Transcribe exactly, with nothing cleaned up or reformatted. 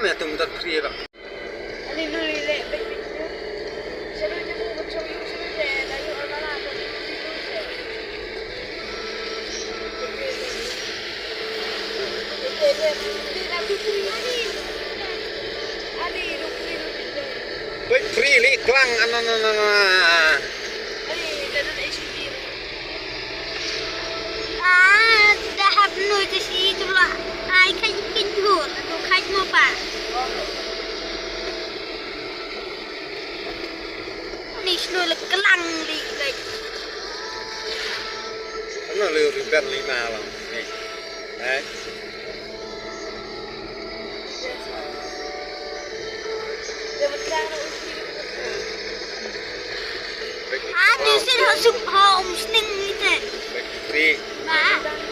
Me tum tat kri ba. Pek kri li klang ana na na na. Ah, da hap noi te si tu la. Ai kai kai ho, tu kai mo pa. Ni snu le klang li kai. Ana le ribbon li na la. Ni. Eh. Ah, di sin ho suk ho um sning ni te. Pek kri. Ba.